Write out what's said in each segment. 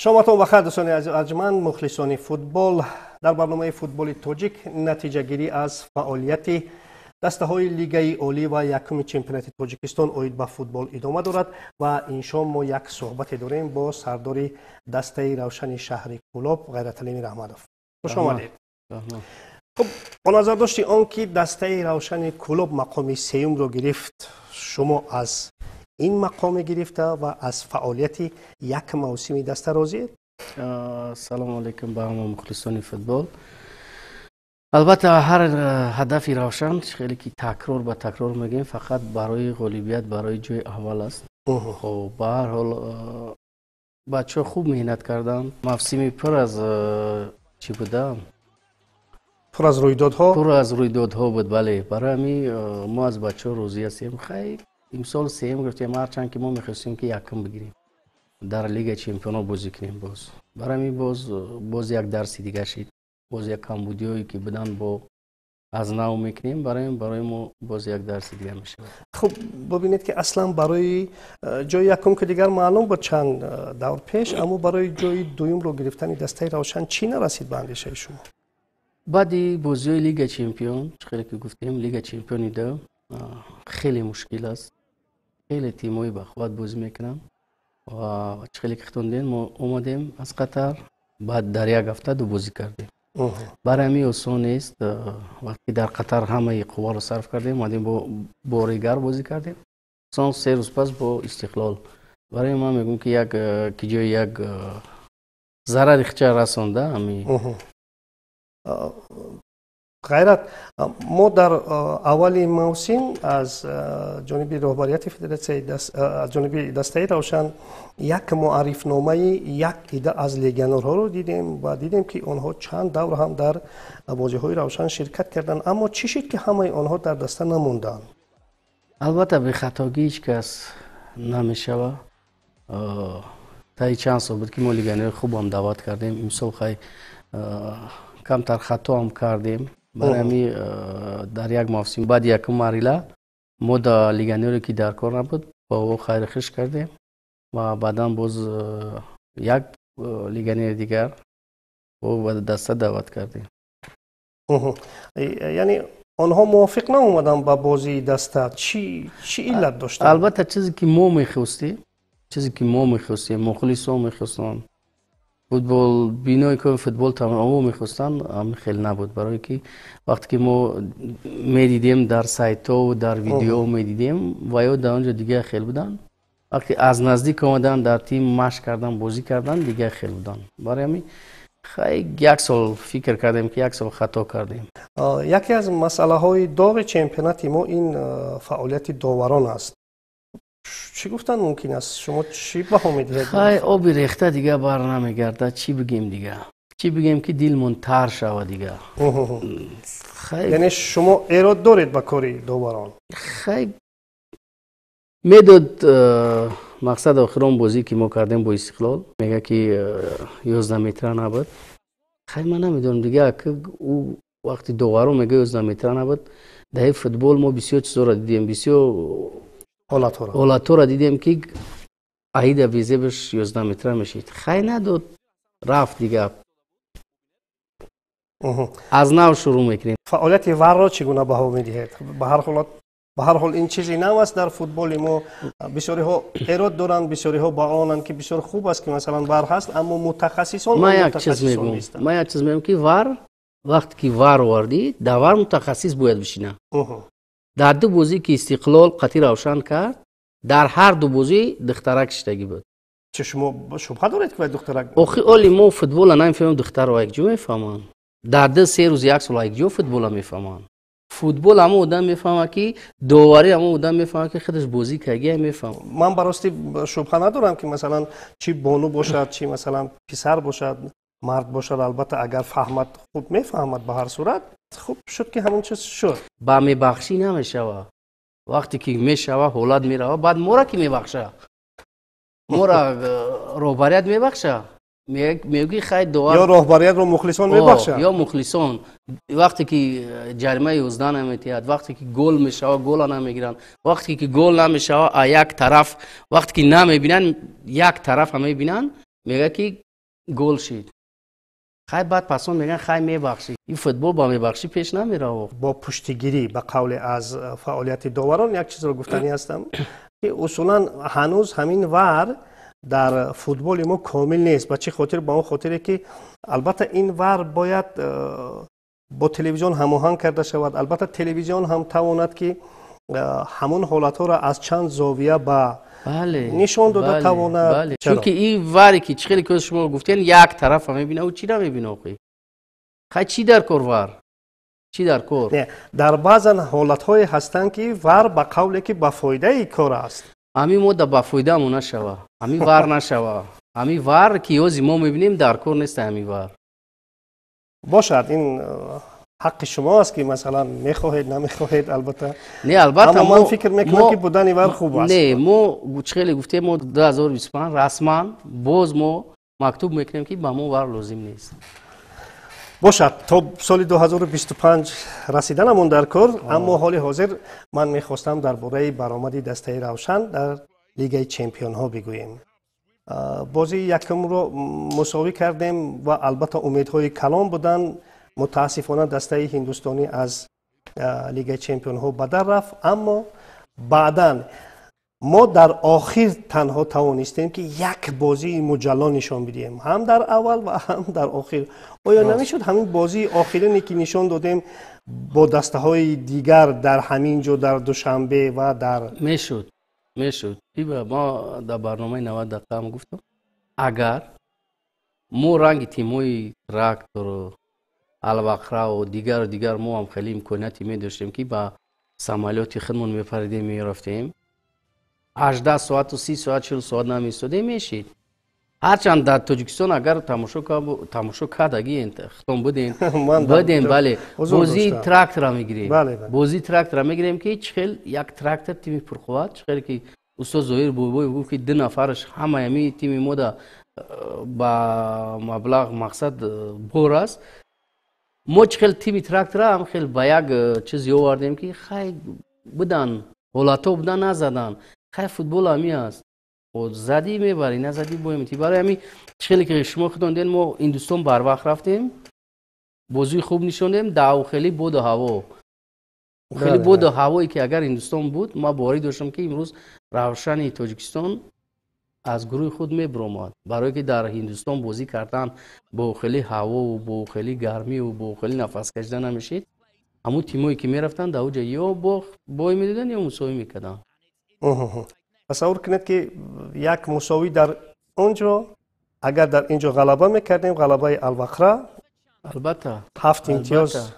Шоматон бахайр, дӯстони азиз арҷманд, мухлисони футбол. Дар барномаи «Футболи тоҷик» натиҷагирӣ аз фаъолияти дастаҳои Лигаи олӣ ва якуми чемпионати Тоҷикистон оид ба футбол идома дорад ва ин шом мо як суҳбате дорем бо сардори дастаи «Равшани» шаҳри Кӯлоб Ғайраталӣ Мираҳмадов. Хуш омадед. Хуб, бо назардошти он ки дастаи «Равшани» Кӯлоб мақоми сеюмро гирифт, шумо аз ин мақоме гирифта ва аз фаъолияти як мавсими даста розиед? Салому алайкум ба ҳама мухлисони футбол. Албатта, ҳар ҳадафи «Равшан», хеле ки такрор ба такрор мегӯем, фақат барои ғолибият, барои ҷои аввал аст. Хоб, ба ҳар ҳол, бачаҳо хуб меҳнат карданд. Мавсими пур аз чӣ буда? Пур аз рӯйдодҳо. Пур аз рӯйдодҳо буд, бале. Барои ҳамин мо аз бачаҳо розӣ ҳастем. Хайр, имсол сеюм гирифтем, ҳарчанд ки мо мехостем, ки якум бигирем, дар Лигаи чемпионҳо бозӣ кунем. Боз барои ҳамин боз як дарси дигар шид, боз як камбудиҳое ки буданд, бо аз нав мекунем. Барои мо боз як дарси дигар мешавад. Хуб, бибинед, ки аслан барои ҷои якум, ки дигар маълум буд чанд давр пеш, аммо барои ҷои дуюмро гирифтани дастаи «Равшан» чӣ нарасид ба андешаи шумо? Баъди бозиҳои Лига чемпион, хеле ки гуфтем, Лига чемпиони ду хеле мушкил аст, хеле тимҳои бақувват бозӣ мекунанд ва чӣ хеле ки хитондем, мо омадем аз Қатар, баъд дар як ҳафта ду бозӣ кардем. Барои ҳамин осон нест. Вақте дар Қатар ҳамаи қувваро сарф кардем, омадем, бо Боригар бозӣ кардем, сон 3 рӯз пас бо «Истиқлол». Барои ман мегӯм, ки як ки ҷои як зарари хича расонда ҳами. Ғайрат, мо дар аввали мавсим аз ҷониби роҳбарияти федератсияи, аз ҷониби дастаи «Равшан» як муаррифномаи як ида аз легионерҳоро дидем ва дидем, ки онҳо чанд давр ҳам дар бозиҳои «Равшан» ширкат карданд. Аммо чӣ шуд, ки ҳамаи онҳо дар даста намонданд? Албатта, бехатогӣ ҳеҷ кас намешава. Таи чанд сол буд, ки мо легионери хубам даъват кардем. Имсол хай камтар хатоам кардем. Барои ҳамин дар як мавсим баъди якум марҳила мо да легионере, ки дар кор набуд, бо ӯ хайру хиш кардем ва баъдан боз як легионери дигар ба даста даъват кардем. Яъне онҳо мувофиқ наомаданд ба бозии даста? Чӣ иллат доштанд? Албатта, чизе ки мо мехостем, чизе ки мо мехостем, мухлисон мехостанд, футбол бинои ки футбол тамомо мехостанд, ҳамин хел набуд. Барое ки вақте ки мо медидем дар сайтҳо, дар видео медидем, ва ё дар он ҷо дигар хел буданд, вақте аз наздик омадан, дар тим машқ кардан, бозӣ кардан, дигар хел буданд. Барои ҳамин хай як сол фикр кардем, ки як сол хато кардем. Яке аз масъалаҳои доғи чемпионати мо ин фаъолияти доварон аст. Чӣ гуфтан мумкин аст? Шумо чӣ баҳо медиҳед? Хай, оби рехта дига бар намегардад. Чӣ бигем дига? Чӣ бигем, ки дилмон тар шава дига? Яъне шумо эрод доред ба кори доварон? Хай, медод. Мақсад, охирон бозӣ, ки мо кардем бо «Истиқлол», мега, ки 11 метра набуд. Хай, ман намедонам дига. Ӯ вақти доварон мега, 11 метра набуд. Дар футбол мо бисёр чизоро дидем, бисёр ҳолатҳоро дидем, ки аида безебаш 11 метра мешид. Хай, надод, рафт дига, аз нав шурӯъ мекунем. Фаъолияти ВАР-ро чӣ гуна баҳо медиҳед? Ба ҳар ҳол, ин чизи нав аст дар футболи мо. Бисёриҳо эрод доранд, бисёриҳо ба онанд, ки бисёр хуб аст, ки масалан ВАР ҳаст, аммо мутахассисон Ман як чиз мегӯям, ман як чиз мегӯям, ки ВАР, вақте ки ВАР овардӣ, дар ВАР мутахассис бояд бишина. Дар ду бозӣ, ки «Истиқлол» қати «Равшан» кард, дар ҳар ду бозӣ духтарак шиштагӣ буд. Чӣ, шумо шубҳа доред, ки вай духтарак? Охи, оли мо футбола намефаҳмем, духтарро якҷо мефаҳманд. Дар 2-3 рӯз, як сол якҷо футбола мефаҳманд. Футбол ҳамон одам мефаҳмад, ки доварӣ ҳамон одам мефаҳмад, ки худаш бозӣ кардагия мефаҳмад. Ман ба ростӣ шубҳа надорам, ки масалан чӣ бону бошад, чӣ масалан писар бошад, мард бошад, албатта, агар фаҳмад, хуб мефаҳмад. Ба ҳар сурат, хуб шуд, ки ҳамон чиз шуд. Ба мебахшӣ намешава. Вақте ки мешава, ҳолат мерава, баъд мора ки мебахша? Мора роҳбарият мебахша? Мегӯи, хай, довар. Ё роҳбариятро мухлисон мебахшад? Ё мухлисон. Вақте ки ҷаримаи 11 наметиҳад, вақте ки гол мешава, гола намегиранд, вақте ки гол намешава, а як тараф вақте ки намебинанд, як тарафа мебинанд, мегӯяд, ки Гол шид. Хай, баъд пасон мегӯянд, хай, мебахшӣ. Ин футбол ба мебахшӣ пеш намеравад. Бо пуштигирӣ, ба қавле, аз фаъолияти доварон як чизро гуфтанӣ ҳастам, ки усулан ҳанӯз ҳамин ВАР дар футболи мо комил нест. Ба чӣ хотир? Ба он хотире, ки албатта ин ВАР бояд бо телевизион ҳамоҳанг карда шавад. Албатта, телевизион ҳам тавонад, ки ҳамон ҳолатҳоро аз чанд зовия ба нишон дода тавонад. Чунки ин ВАРе, ки чӣ хеле ки шумо гуфтен, як тарафа мебина, ӯ чӣ намебина охи? Хай, чӣ дар кор ВАР, чӣ дар кор? Дар баъзан ҳолатҳое ҳастанд, ки ВАР, ба қавле, ки ба фоидаи кор аст. Ҳамин мо да ба фоидамо нашава, ҳамин ВАР нашава. Ҳамин ВАР, ки ҳози мо мебинем, дар кор нест ҳамин ВАР. Бошад, ин ҳаққи шумо аст, ки масалан мехоҳед, намехоҳед, албатта. Не, албатта. Аммо ман фикр мекунам, ки будани ВАР хуб аст. Не, мо чӣ хеле гуфтем, мо 2025 расман боз мо мактуб мекунем, ки ба мо ВАР лозим нест. Бошад, то соли 2025 расиданамон дар кор. Аммо ҳоли ҳозир ман мехостам дар бораи баромади дастаи Равшан дар Лигаи чемпионҳо бигӯем. Бозии якумро мусовӣ кардем ва албатта умедҳои калон буданд. Мутаассифона, дастаи ҳиндустонӣ аз Лигаи чемпионҳо ба дар рафт, аммо баъдан мо дар охир танҳо тавонистем, ки як бозии муҷалло нишон бидиҳем, ҳам дар аввал ва ҳам дар охир. Оё намешуд ҳамин бозии охирине, ки нишон додем, бо дастаҳои дигар дар ҳамин ҷо, дар Душанбе ва дар Мешуд, мешуд. Мо дар барномаи 90 дақиқа ҳам гуфтам, агар мо ранги тимҳои Трактору Алвақраву дигару дигар, мо ҳам хеле имконияте медоштем, ки ба самолёти худмон мепаридем, мерафтем, 18 соату 30 соат, 40 соат намеистодем, мешид. Ҳарчанд дар Тоҷикистон агар тамошо кардагиен, хитон будем, будем, бале, бозии Трактора мегирем, бозии Трактора мегирем, ки чӣ хел як Трактор, тими пурқувват, чӣ хеле ки устод Зоҳир Бобоев гуфт, ки ду нафараш ҳамаи ҳамин тими мода ба маблағ мақсад бор аст. Мо чӣ хел тими Трактора ҳам хел ба як чиз ёвардем, ки хай, будан ҳолатҳо, будан, назадан. Хай, футбол ҳамин аст: задӣ мебарӣ, назадӣ бой метӣ. Барои ҳамин, чӣ хеле ки шумо худтон дидед, мо Ҳиндустон барвақт рафтем, бозии хуб нишондем. Даъву хеле боду ҳаво, хеле боду ҳавое, ки агар Ҳиндустон буд, ман боварӣ доштам, ки имрӯз Равшани Тоҷикистон аз гурӯҳи худ мебиромад, барое ки дар Ҳиндустон бозӣ кардан бо хеле ҳавову бо хеле гармиву бо хеле нафас кашида намешид. Ҳамун тимое ки мерафтанд, дар оҷа ё бой медоданд, ё мусовӣ мекарданд. Тасаввур кунед, ки як мусовӣ дар он ҷо, агар дар ин ҷо ғалаба мекардем, ғалабаи Алвақра, Албатта. ҳафт имтиёз.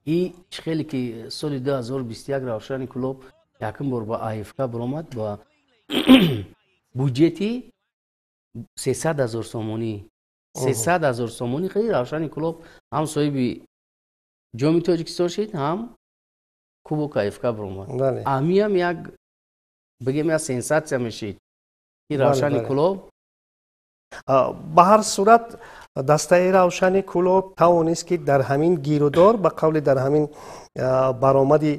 И чӣ хеле ки соли 2021 Равшани Кӯлоб якум бор ба АФК баромад ба буҷети 300 000 сомонӣ, 300 000 сомонӣ, хеле Равшани Кӯлоб ҳам соҳиби Ҷоми Тоҷикистон шид, ҳам Кубок АФК баромад. Ҳамиам як, бигем, як сенсатсия мешид, ки Равшани Кӯлоб. Ба ҳар сурат, дастаи Равшани Кӯлоб тавонист, ки дар ҳамин гирудор, ба қавли дар ҳамин баромади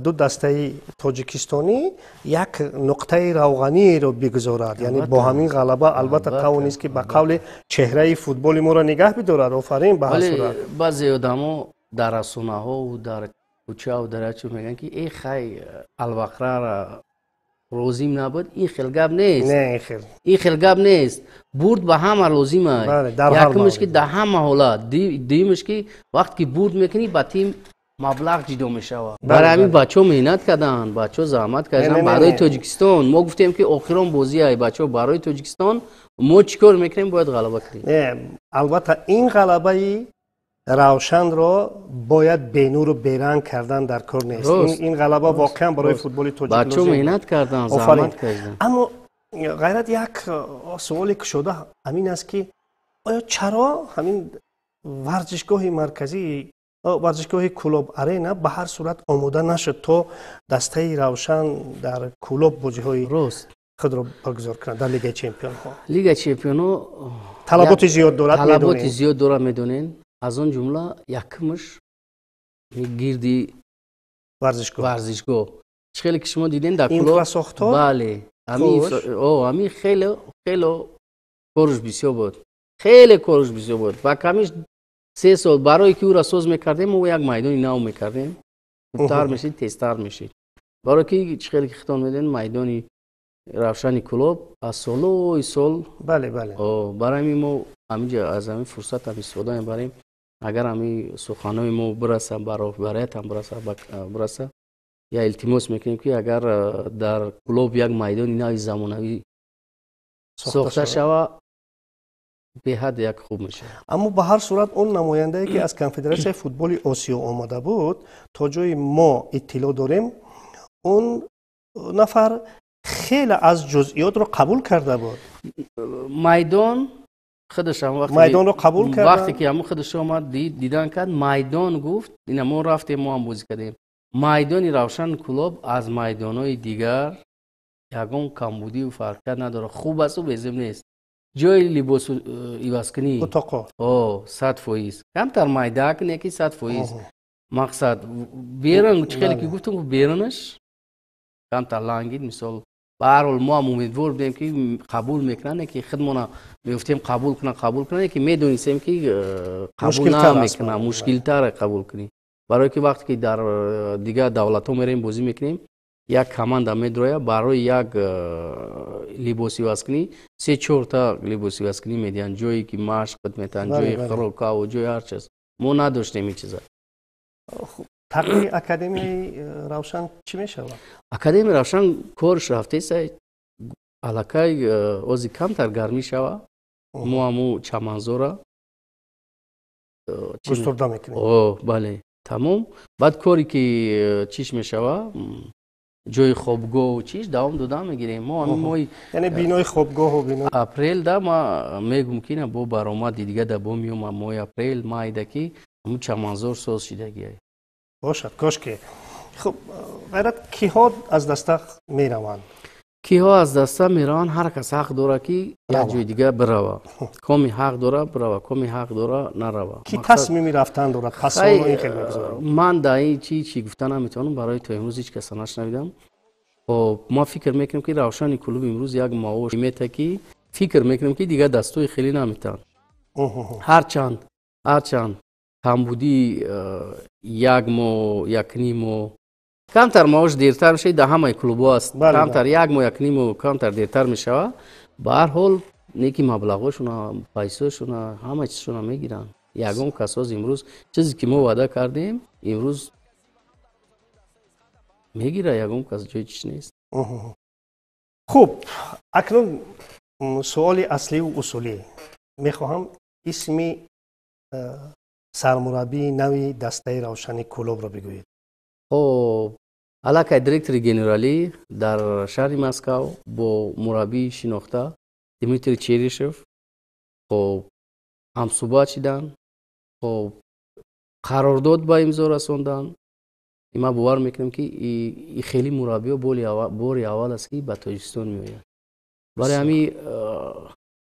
ду дастаи тоҷикистонӣ як нуқтаи равғаниеро бигузорад, яъне бо ҳамин ғалаба, албатта, тавонист, ки, ба қавли, чеҳраи футболи моро нигаҳ бидорад. Офарин, ба ҳар сурат. Баъзе одамо дар расонаҳову дар кӯчаву дар ячо мегӯянд, ки э, хай, Алвақрара лозим набуд. Ин хел гап нест, ин хел гап нест. Бурд ба ҳама лозим аст. Якумш, ки дар ҳама ҳолат, дуюмш, ки вақте ки бурд мекунӣ, ба тим маблағ ҷудо мешавад. Барои ҳамин бачаҳо меҳнат карданд, бачаҳо заҳмат карданд барои Тоҷикистон. Мо гуфтем, ки охирон бозиай, бачаҳо, барои Тоҷикистон мо чӣ кор мекунем, бояд ғалаба кунем. Албатта, ин ғалабаи Равшанро бояд бенуру беранг кардан дар кор нест. Ин ғалаба воқеан барои футболи тоҷик. Бачаҳо меҳнат карданд, заҳмат карданд. Аммо, Ғайрат, як суоли кушода ҳамин аст, ки оё чаро ҳамин варзишгоҳи марказии варзишгоҳи Кӯлоб Арена ба ҳар сурат омода нашуд, то дастаи Равшан дар Кӯлоб бозиҳои худро баргузор кунад дар Лигаи чемпионҳо? Лигаи чемпионҳо талаботи зиёд дорад. Талаботи зиёд дорад, медонед. Аз он ҷумла якумш гирди варзишгоҳ, чӣ хеле ки шумо дидем дар Инфрасохтор. Бале, ҳамин хеле хеле корш бисёр буд. Хеле корш бисёр буд. Ба камиш 3 сол барое ки ӯра соз мекардем, мо як майдони нав мекардем. Хубтар мешид, тезтар мешид. Барое ки чӣ хеле ки хитон медонед, майдони Равшани Кӯлоб аз солҳои сол. Бале, бале. Барои ҳамин мо ҳаминҷа аз ҳамин фурсат ҳам истифода мебарем. Агар ҳамин суханҳои мо бираса, ба роҳбарият ҳам бираса, я илтимос мекунем, ки агар дар Кӯлоб як майдони нави замонавӣ сохта шава, беҳад як хуб мешавад. Аммо ба ҳар сурат он намояндае, ки аз Конфедератсияи футболи Осиё омада буд, то ҷои мо иттилоъ дорем, он нафар хеле аз ҷузъиётро қабул карда буд. Майдон худаш ҳам вақте майдонро қабул карда. Вақте ки ҳамон худаш омад, дидан кард майдон, гуфт: ина мо рафтем, мо ҳам бозӣ кардем. Майдони Равшан Кӯлоб аз майдонҳои дигар ягон камбудию фарқият надорад, хуб асту безеб нест. Ҷои либосу ивазкунӣ утоқо о 100%, камтар майдаак, не ки 100%. Мақсад, берун чӣ хеле ки гуфтам, берунаш камтар лангид. Мисол, ба ҳар ҳол мо ҳам умедвор будем, ки қабул мекунанд, ки худмона мегуфтем, қабул кунанд, қабул кунанд, ки медонистем, ки қабул намекунанд, мушкилтаре қабул кунӣ. Барое ки вақте ки дар дигар давлатҳо мерем, бозӣ мекунем, як команда медроя, барои як либосивазкунӣ се чорта либосивазкунӣ медиҳанд, ҷое ки машқ метаҳанд, ҷои хӯрокаву ҷои ҳар чиз. Мо надоштем ин чиза. Тақдири Академияи Равшан чӣ мешавад? Академияи Равшан корш рафтеса аллакай. Ози камтар гармӣ шава, мо ҳаму чаманзора густурда мекунем. О, бале, тамом. Баъд коре ки чиш мешава, ҷои хобгоҳу чиш, давом дода мегирем мо ҳамин моҳи Яъне бинои хобгоҳу бино апрел да ма мегум, ки на бо баромади дига да бо меомам, моҳи апрел майда ки ҳамун чаманзор соз шидагиай. Бошад, кошке. Хуб, Ғайрат, киҳо аз даста мераванд? Киҳо аз даста мераванд? Ҳар кас ҳақ дора, ки як ҷои дига бирава. Коми ҳақ дора бирава, коми ҳақ дора нарава. Ки тасмими рафтан дорад? Пасоло ин хел мегузорем. Ман дар ин чи чӣ гуфта наметавонам, барои то имрӯз ҳеҷ каса нашнавидам. Хоб, ма фикр мекунам, ки Равшани Кӯлоб имрӯз як маош мета, ки фикр мекунам, ки дигар дастои хеле наметаванд. Ҳарчанд камбудии як моҳ, якним моҳ камтар маош дертар мешавад, дар ҳамаи клубҳо аст, камтар як моҳ, якним моҳ камтар дертар мешавад. Ба ҳар ҳол, не ки маблағҳошона, пайсошона, ҳама чизшона мегиранд. Ягон касоз имрӯз чизе ки мо ваъда кардем, имрӯз мегира, ягон кас ҷои чиш нест. Хуб, акнун суоли асливу усулӣ. Мехоҳам исми сармураббии нави дастаи Равшани Кӯлобро бигӯед. Хоб, аллакай директори генералӣ дар шаҳри Москав бо мураббии шинохта Дмитрий Черишев, хоб, ҳамсӯҳбат шиданд, хоб, қарордод ба имзо расонданд. Ман бовар мекунам, ки и хеле мураббиҳо бори аввал аст, ки ба Тоҷикистон меояд. Барои ҳамин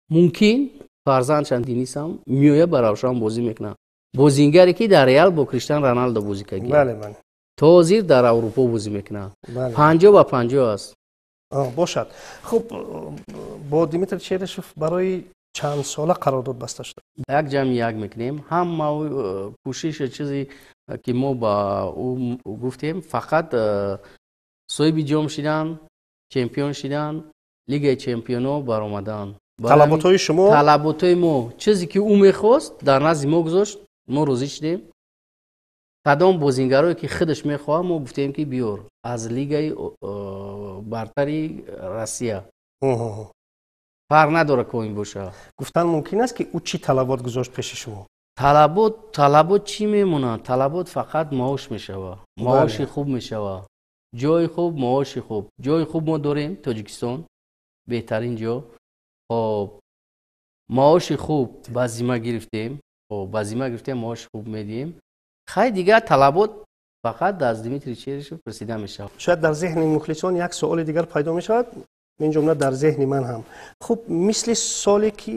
мумкин фарзандшан Денисам меояд, ба Равшан бозӣ мекунад. Бозингаре, ки дар Реал бо Криштиан Роналдо бозӣ кард, то ҳозир дар Аврупо бозӣ мекунад, 50 ба 50 аст. Бошад. Хуб, бо Дмитрий Черишев барои чанд сола қарордод баста шуда? Як ҷамъи як мекунем. Ҳама кӯшиши чизе ки мо ба ӯ гуфтем, фақат соҳиби ҷом шидан, чемпион шидан, Лигаи чемпионо баромадан. Талаботҳои шумо? Талаботҳои мо, чизе ки ӯ мехост, дар назди мо гузошт, мо розӣ шудем. Кадом бозингарое ки худаш мехоҳад, мо гуфтем, ки биёр аз лигаи бартари Россия, фарқ надорад коин боша. Гуфтан мумкин аст, ки ӯ чӣ талабот гузошт пеши шумо? Талабот чӣ мемонад? Талабот фақат маош мешава, маоши хуб мешава, ҷои хуб, маоши хуб. Ҷои хуб мо дорем, Тоҷикистон беҳтарин ҷо. Хоб, маоши хуб ба зимма гирифтем, ба зимма гирифтем, маоши хуб медиҳем. Хай, дигар талабот фақат аз Дмитрий Черишев пурсида мешавад. Шояд дар зеҳни мухлисон як суоли дигар пайдо мешавад, ин ҷумла дар зеҳни ман ҳам. Хуб, мисли соле ки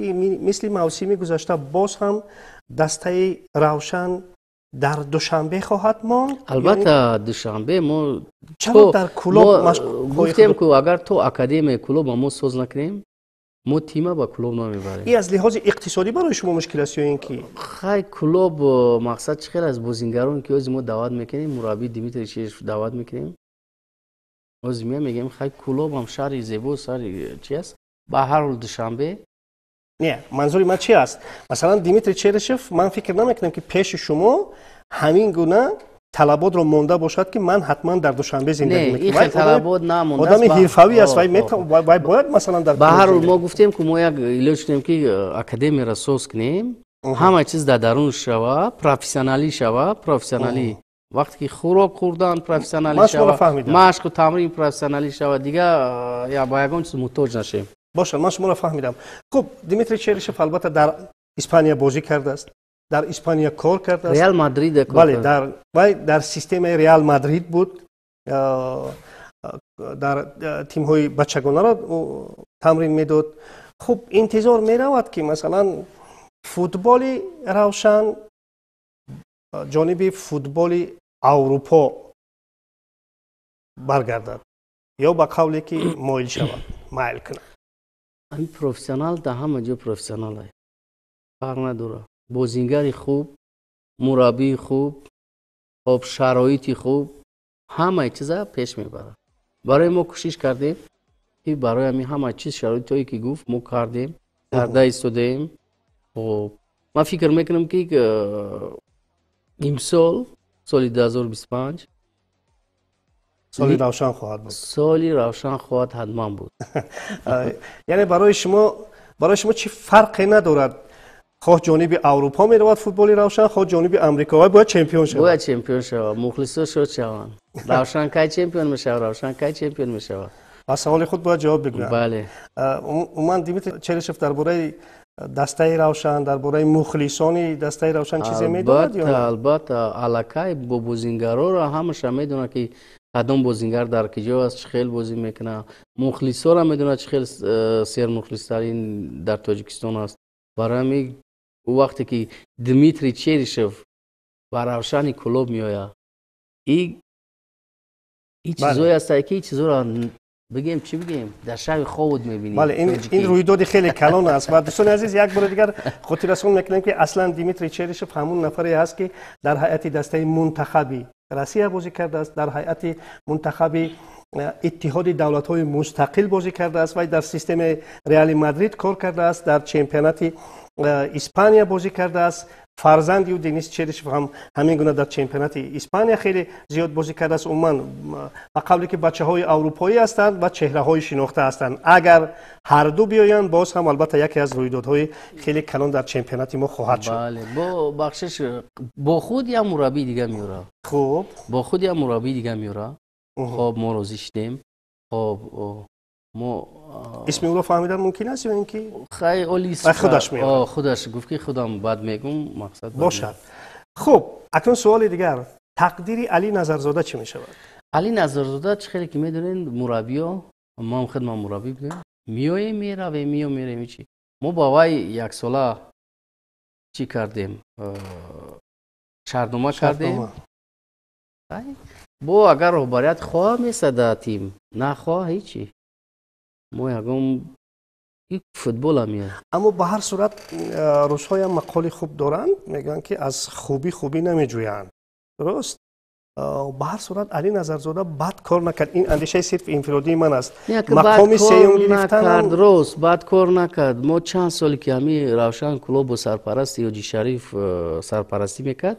мисли мавсими гузашта боз ҳам дастаи Равшан дар Душанбе хоҳад монд? Албатта, Душанбе мо Чаро дар Кӯлоб? Гуфтем, ку агар то Академияи Кӯлоба мо соз накунем, Мо тима ба Кӯлоб намебарем. Ин аз лиҳози иқтисодӣ барои шумо мушкил аст ё ин ки? Хай, Кӯлоб мақсад чӣ хел аст? Бозингарон ки ҳозир мо даъват мекунем, мураббӣ Дмитрий Черышев даъват мекунем, ҳозир меям, мегӯем, хай, Кӯлоб ҳам шаҳри зебо, шаҳри чи аст, ба ҳар ҳол Душанбе. Не, манзури ман чи аст? Масалан, Дмитрий Черышев, ман фикр намекунам, ки пеши шумо ҳамин гуна талаботро монда бошад, ки ман ҳатман дар Душанбе зиндагӣ мекунам. Талабот намонда. Одами ҳирфавӣ аст, вай бояд, масалан, дар Ба ҳар ҳол, мо гуфтем, ки мо як илоҷ кунем, ки академияро соз кунем, ҳама чиз дар дарун шава, профессионалӣ шава, профессионалӣ. Вақте ки хӯрок хӯрдан профессионалӣ шава, машқу тамрин профессионалӣ шава, дига ба ягон чиз муҳтоҷ нашем. Бошад, ман шуморо фаҳмидам. Хуб, Дмитрий Черышев албатта дар Испания бозӣ кардааст, дар Испания кор кардааст. Реал Мадрид. Бале, вай дар системаи Реал Мадрид буд, дар тимҳои бачагонаро тамрин медод. Хуб, интизор меравад, ки масалан футболи Равшан ҷониби футболи Аврупо баргардад ё ба қавле ки моил шавад, майл кунад? Ҳамин профессионал дар ҳама ҷо профессионал, фарқ надорад. Бозингари хуб, мураббии хуб, хоб, шароити хуб ҳамаи чиза пеш мебарад. Барои мо кӯшиш кардем, ки барои ҳамин ҳама чиз, шароитҳое ки гуфт, мо кардем, карда истодаем. Хоб, ман фикр мекунам, ки имсол, соли 2025, Соли Равшан хоҳад буд. Соли Равшан хоҳад ҳатман буд. Яъне барои шумо чӣ фарқе надорад, хоҳ ҷониби Аврупо меравад футболи Равшан, хоҳ ҷониби Амрико, вай бояд чемпион шавад. Бояд чемпион шавад. Мухлисо шод шаванд: «Равшан кай чемпион мешавад? Равшан кай чемпион мешавад?» Ба саволи худ бояд ҷавоб бигӯянд. Бале. Умуман, Дмитрий Черышев дар бораи дастаи Равшан, дар бораи мухлисони дастаи Равшан чизе медонад ё? Албатта, аллакай бо бозингароро ҳамаша медонад, ки кадом бозингар дар киҷо аст, чӣ хел бозӣ мекунад. Мухлисоро медонад, чӣ хел сермухлистарин дар Тоҷикистон аст. Барои ҳамин ӯ вақте ки Дмитрий Черышев ба Равшани Кӯлоб меояд, и чизое ҳастае, ки чизоро бигем, чӣ бигем, дар шаби хобут мебинӣ. Бале, ин рӯйдоди хеле калон аст. Ва дӯстони азиз, як бори дигар хотиррасон мекунем, ки аслан Дмитрий Черышев ҳамун нафаре ҳаст, ки дар ҳайати дастаи мунтахаби Россия бозӣ кардааст, дар ҳайати мунтахаби Иттиҳоди Давлатҳои Мустақил бозӣ кардааст, вай дар системаи Реали Мадрид кор кардааст, дар чемпионати Испания бозӣ кардааст. Фарзанди ӯ Денис Черышев ҳам ҳамин гуна дар чемпионати Испания хеле зиёд бозӣ кардааст. Умуман, ба қавле ки бачаҳои аврупоӣ ҳастанд ва чеҳраҳои шинохта ҳастанд. Агар ҳарду биёянд, боз ҳам албатта яке аз рӯйдодҳои хеле калон дар чемпионати мо хоҳад шуд. Бале, бо бахшиш, бо худ як мураббии дига меёрад. Бо худ як мураббии дига меёрад. Хоб, мо розӣ шудем. Хоб, мо Исми ӯро фаҳмидан мумкин аст ё ин ки Хай, оли худаш меорад? Худаш гуфт, ки худам баъд мегум, мақсад. Бошад. Хуб, акнун суоли дигар: тақдири Али Назарзода чӣ мешавад? Али Назарзода, чӣ хеле ки медонед, мураббиё, ман худман мураббӣ будем, меоем, меравем, мео, меравем. Чи мо ба вай яксола чӣ кардем, шартнома кардем. Бо агар роҳбарият хоҳа, месада тим, нахоҳа, ҳечи, мо ягон футбола меяд. Аммо ба ҳар сурат русҳоям мақоли хуб доранд, мегӯянд, ки аз хубӣ хубӣ намеҷӯянд, дуруст? Ба ҳар сурат Али Назарзода бад кор накард. Ин андешаи сирф инфиродии ман аст. Мақоми сеюм гирифтан рост, бад кор накард. Мо чанд соле ки ҳами Равшан Кӯлоб бо сарпарасти Ҳоҷи Шариф сарпарастӣ мекард,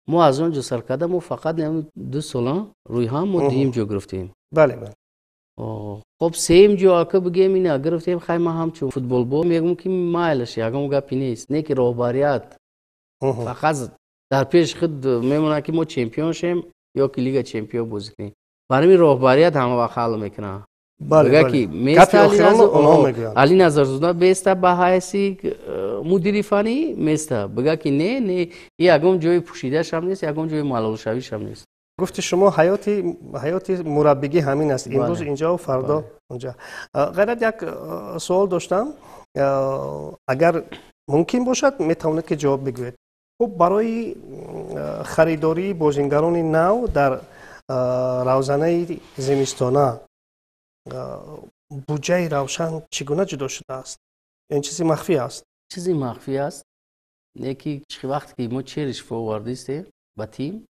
мо аз он ҷо сар карда, мо фақат 2 сола рӯи ҳам мо дуюм ҷо гирифтем. Бале, бале. Хоб, сеюм ҷо ака бигем, ина гирифтем. Хай, ман ҳамчун футболбоз мегӯм, ки майлаш, ягон гапи нест. Не ки роҳбарият фақат дар пеши худ мемонад, ки мо чемпион шем ё ки Лига чемпион бозӣ кунем. Барои ҳамин роҳбарият ҳама вақт ҳал мекунад. Ки Али Назарзода беста ба ҳайси мудири фанӣ места, бига ки не, не, ягон ҷои пӯшидашам нест, ягон ҷои малолшавишам нест. Гуфти шумо, ҳаёти мураббигӣ ҳамин аст: имрӯз инҷо, фардо онҷа. Ғайрат, як суол доштам, агар мумкин бошад, метавонед ки ҷавоб бигӯед. Хуб, барои харидории бозингарони нав дар равзанаи зимистона буҷаи Равшан чӣ гуна ҷудо шудааст? Ин чизи махфӣ аст? Чизи махфӣ аст. Не ки вақте ки мо Черишев овардистем ба тим,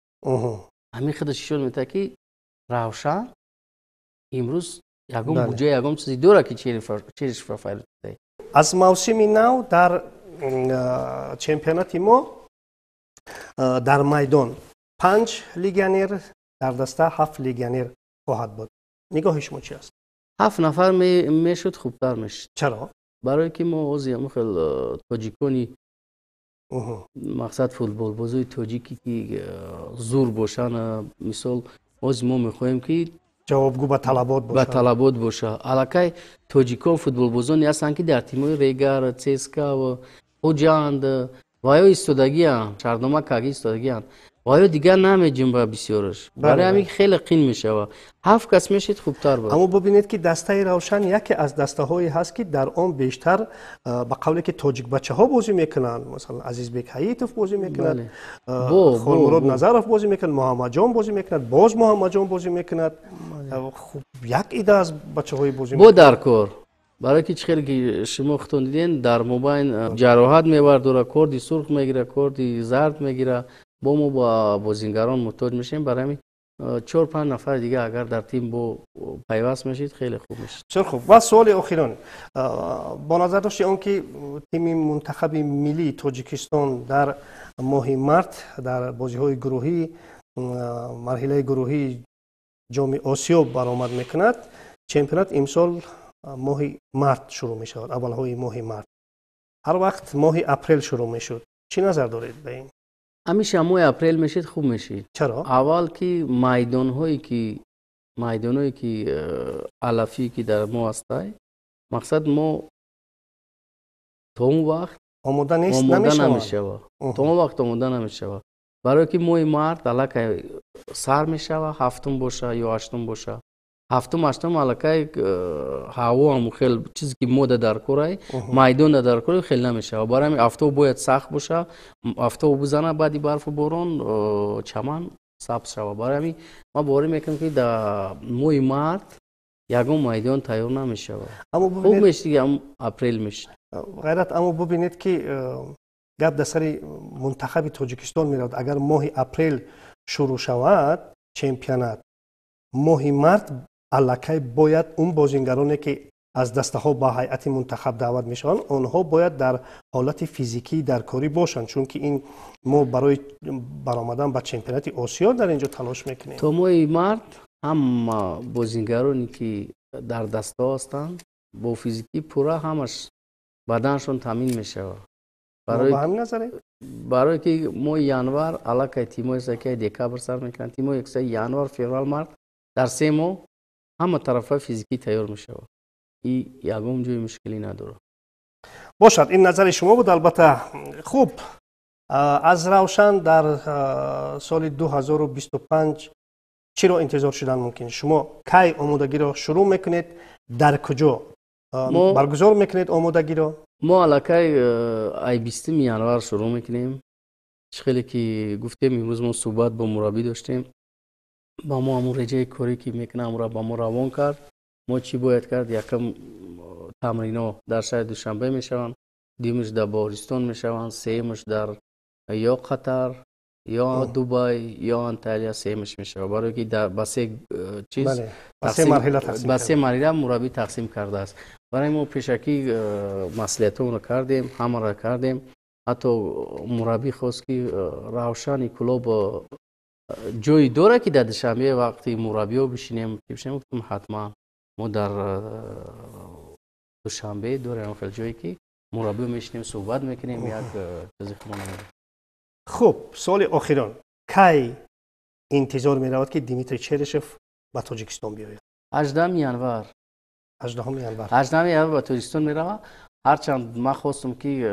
ҳамин худаш ишон метавад, ки Равшан имрӯз ягон буҷа, ягон чизе дорад, ки Черишевро файрод. Аз мавсими нав дар чемпионати мо дар майдон 5 легионер, дар даста 7 легионер хоҳад буд. Нигоҳи шумо чи аст? 7 нафар мешуд, хубтар мешуд. Чаро? Барое ки мо ҳозир ҳамон хел тоҷикони, мақсад, футболбозои тоҷике, ки зур бошанд, мисол, ҳозир мо мехоҳем, ки ҷавобгӯ ба талабот ба талабот боша. Аллакай тоҷикон футболбозоне ҳастанд, ки дар тимҳои Регар, ЦСКА, Хуҷанд ва ё истодагианд, шартнома карда истодагианд ва ё дигар намеҷунба бисёраш. Барои ҳамин хеле қин мешавад. 7 кас мешид, хубтар буд. Аммо бубинед, ки дастаи Равшан яке аз дастаҳое ҳаст, ки дар он бештар, ба қавле ки, тоҷикбачаҳо бозӣ мекунанд. Масалан, Азизбек Ҳаитов бозӣ мекунад, Холмурод Назаров бозӣ мекунад, Муҳаммадҷон бозӣ мекунад, боз Муҳаммадҷон бозӣ мекунад. Як ида аз бачаҳои бозӣ. Бо дар кор, барое ки чӣ хеле ки шумо худтон диден, дар мобайн ҷароҳат мебардора, корди сурх мегира, корди зард мегира, бо мо ба бозингарон муҳтоҷ мешавем. Барои ҳамин 4-5 нафари дигар агар дар тим бо пайваст мешид, хеле хуб мешид. Бисёр хуб. Ва суоли охирон: бо назардошти он ки тими мунтахаби миллии Тоҷикистон дар моҳи март дар бозиҳои гурӯҳӣ, марҳилаи гурӯҳии Ҷоми Осиё баромад мекунад, чемпионат имсол моҳи март шурӯъ мешавад, аввалҳои моҳи март. Ҳар вақт моҳи апрел шурӯъ мешуд. Чӣ назар доред ба ин? Ҳамеша моҳи апрел мешид, хуб мешид. Чаро? Аввал ки майдонҳое ки алафӣ ки дар мо ҳастай, мақсад, мо то он вақт омода нест. Омода намешавад, то он вақт омода намешавад, барое ки моҳи март аллакай сар мешава, ҳафтум боша ё ҳаштум боша, ҳафтум, ҳаштум, аллакай ҳаво ҳам хел чизе ки мода дар корай, майдонда дар кор хел намешава. Барои ҳамин офтоб бояд сахт боша, офтоб бизана, баъди барфу борон чаман сабз шава. Барои ҳамин ман боварӣ мекунам, ки дар моҳи март ягон майдон тайёр намешава. Хуб мешид, апрел мешид. Ғайрат, аммо бубинед, ки гап дар сари мунтахаби Тоҷикистон меравад. Агар моҳи апрел шурӯъ шавад чемпионат, моҳи март аллакай бояд он бозингароне, ки аз дастаҳо ба ҳайати мунтахаб даъват мешаванд, онҳо бояд дар ҳолати физикии даркорӣ бошанд, чунки ин мо барои баромадан ба чемпионати Осиё дар ин ҷо талош мекунем. То моҳи март ҳама бозингароне, ки дар дастаҳо ҳастанд, бо физикӣ пурра ҳамаш баданашон таъмин мешавад. Барое ки моҳи январ аллакай тимҳои ки декабр сар мекунанд, тимҳои январ, феврал, март, дар 3 моҳ ҳама тарафҳои физикӣ тайёр мешавад и ягон ҷои мушкилӣ надорад. Бошад, ин назари шумо буд, албатта. Хуб, аз Равшан дар соли 2025 чиро интизор шудан мумкин? Шумо кай омодагиро шурӯъ мекунед, дар куҷо баргузор мекунед омодагиро? Мо аллакай ай 20-уми январ шурӯъ мекунем. Чӣ хеле ки гуфтем, имрӯз мо суҳбат бо мураббӣ доштем, ба мо ҳамун реҷаи корӣ, ки мекунам, амро ба мо равон кард. Мо чӣ бояд кард? Якум, тамрино дар шаҳри Душанбе мешаванд, дуюмаш дар Баҳористон мешаванд, сеюмаш дар ё Қатар, ё Дубай, ё Анталия сеюмаш мешавад, барое ки ба се чиз, ба се марҳила мураббӣ тақсим кардааст. Барои мо пешакӣ маслиҳатҳоро кардем, ҳамаро кардем. Ҳатто мураббӣ хост, ки Равшани Кӯлоб ҷое дорад, ки дар Душанбе вақти мураббиҳо бишинем бишинем. Гуфтем, ҳатман мо дар Душанбе дорем хел ҷое, ки мураббиҳо мешинем, суҳбат мекунем, як чизи хуб. Хуб, суоли охирон: кай интизор меравад, ки Дмитрий Черишев ба Тоҷикистон биёяд? 18 январ. 18 январ. 18 январ ба Тоҷикистон меравад. Ҳарчанд ман хостум, ки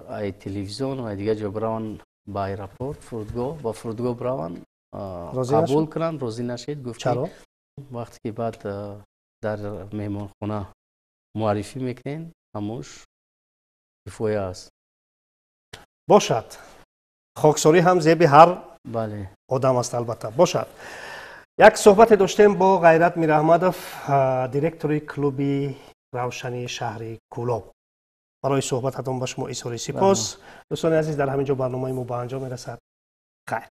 ай телевизион ай дигар ҷо бираванд ба аэропорт, фурудгоҳ, ба фурудгоҳ бираванд, қабул кунанд, розӣ нашед. Гуфт, вақте ки баъд дар меҳмонхона муаррифӣ мекунем, ҳамуш кифоя аст. Бошад, хоксорӣ ҳам зеби ҳар одам аст, албатта. Бошад, як суҳбате доштем бо Ғайрат Мираҳмадов, директори клуби Равшани шаҳри Кӯлоб. Барои суҳбататон ба шумо изҳори сипос. Дӯстони азиз, дар ҳамин ҷо барномаи мо ба анҷом мерасад. Хайр.